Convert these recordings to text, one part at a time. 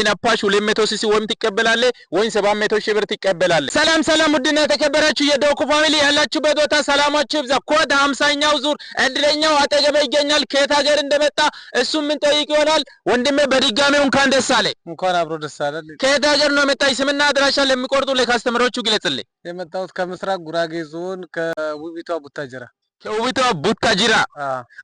ይሄን አፓች 200 ሲሲ ወይም ትቀበላለህ ወይም 700 ሺህ ብር ትቀበላለህ። ሰላም ሰላም፣ ውድና የተከበራችሁ የዶኩ family፣ ያላችሁበት ቦታ ሰላማችሁ ይብዛ። ኮድ 50ኛው ዙር እድለኛው አጠገቤ ይገኛል። ከየት ሀገር እንደመጣ እሱም ምን ጠይቅ ይሆናል። ወንድሜ፣ በድጋሚ እንኳን ደስ አለ። እንኳን አብሮ ደስ አለ። ከየት ሀገር ነው የመጣ? ስምና አድራሻ ለሚቆርጡ ለ customer ኦቹ ግለጽልኝ። የመጣሁት ከምስራቅ ጉራጌ ዞን ከውቢቷ ቡታጅራ። ከውቢቷ ቡታጅራ።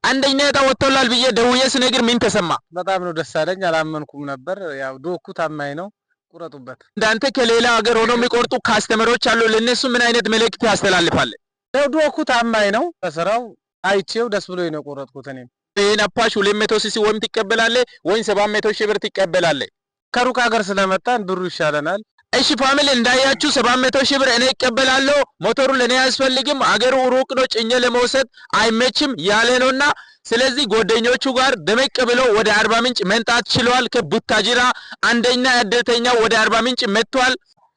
አንደኛ ዕጣ ወጥቶላል ብዬ ደውዬ ስነግር ምን ተሰማ? በጣም ነው ደስ አለኝ። አላመንኩም ነበር። ያው ዶኩ ታማኝ ነው፣ ቁረጡበት። እንዳንተ ከሌላ ሀገር ሆኖ የሚቆርጡ customer ኦች አሉ። ለእነሱ ምን አይነት መልእክት ያስተላልፋል? ያው ዶኩ ታማኝ ነው። በስራው አይቼው ደስ ብሎኝ ነው የቆረጥኩት። እኔም ይህን አፓች 200 ሲሲ ወይም ትቀበላለህ ወይም 700 ሺህ ብር ትቀበላለህ። ከሩቅ ሀገር ስለመጣን ብሩ ይሻለናል። እሺ family፣ እንዳያችሁ 700 ሺህ ብር እኔ እቀበላለሁ። ሞተሩ ለእኔ አያስፈልግም፣ አገሩ ሩቅ ነው፣ ጭኜ ለመውሰድ አይመችም ያለ ነውና ስለዚህ ጓደኞቹ ጋር ደመቅ ብሎ ወደ አርባ ምንጭ መምጣት ችለዋል። ከቡታጅራ አንደኛ እድለኛው ወደ አርባ ምንጭ መጥቷል።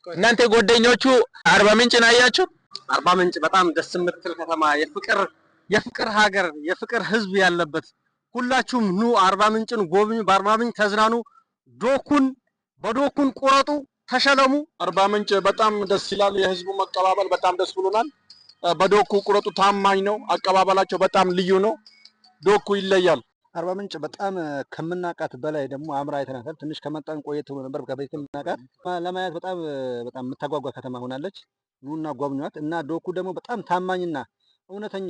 እናንተ ጓደኞቹ አርባ ምንጭን አያችሁ? አርባ ምንጭ በጣም ደስ የምትል ከተማ፣ የፍቅር ሀገር፣ የፍቅር ህዝብ ያለበት፣ ሁላችሁም ኑ አርባ ምንጭን ጎብኙ፣ በአርባ ምንጭ ተዝናኑ። ዶኩን በዶኩን ቁረጡ፣ ተሸለሙ። አርባ ምንጭ በጣም ደስ ይላል። የህዝቡ መቀባበል በጣም ደስ ብሎናል። በዶኩ ቁረጡ፣ ታማኝ ነው። አቀባበላቸው በጣም ልዩ ነው። ዶኩ ይለያል። አርባ ምንጭ በጣም ከምናውቃት በላይ ደግሞ አምራ አይተናታል። ትንሽ ከመጣን ቆየት ብሎ ነበር ከበፊት የምናውቃት፣ ለማየት በጣም በጣም የምታጓጓ ከተማ ሆናለች። ኑና ጎብኟት እና ዶኩ ደግሞ በጣም ታማኝና እውነተኛ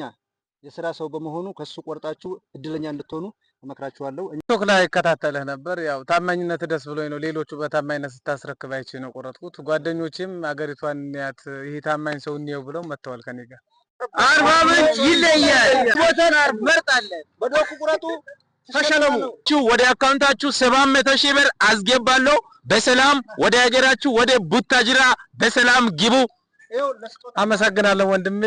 የስራ ሰው በመሆኑ ከሱ ቆርጣችሁ እድለኛ እንድትሆኑ እመክራችኋለሁ። ቲክቶክ ላይ እከታተልህ ነበር። ያው ታማኝነት ደስ ብሎኝ ነው። ሌሎቹ በታማኝነት ስታስረክብ አይቼ ነው ቆረጥኩት። ጓደኞቼም አገሪቷን እንያት፣ ይሄ ታማኝ ሰው እንየው ብለው መጥተዋል ከኔ ጋር። አርባ ምንጭ ይለያል። ቦታን መርጣለን። በዶኩ ቁረጡ፣ ተሸለሙ። ወደ አካውንታችሁ 700 ሺህ ብር አስገባለሁ። በሰላም ወደ ሀገራችሁ ወደ ቡታጅራ በሰላም ግቡ። አመሰግናለሁ ወንድሜ።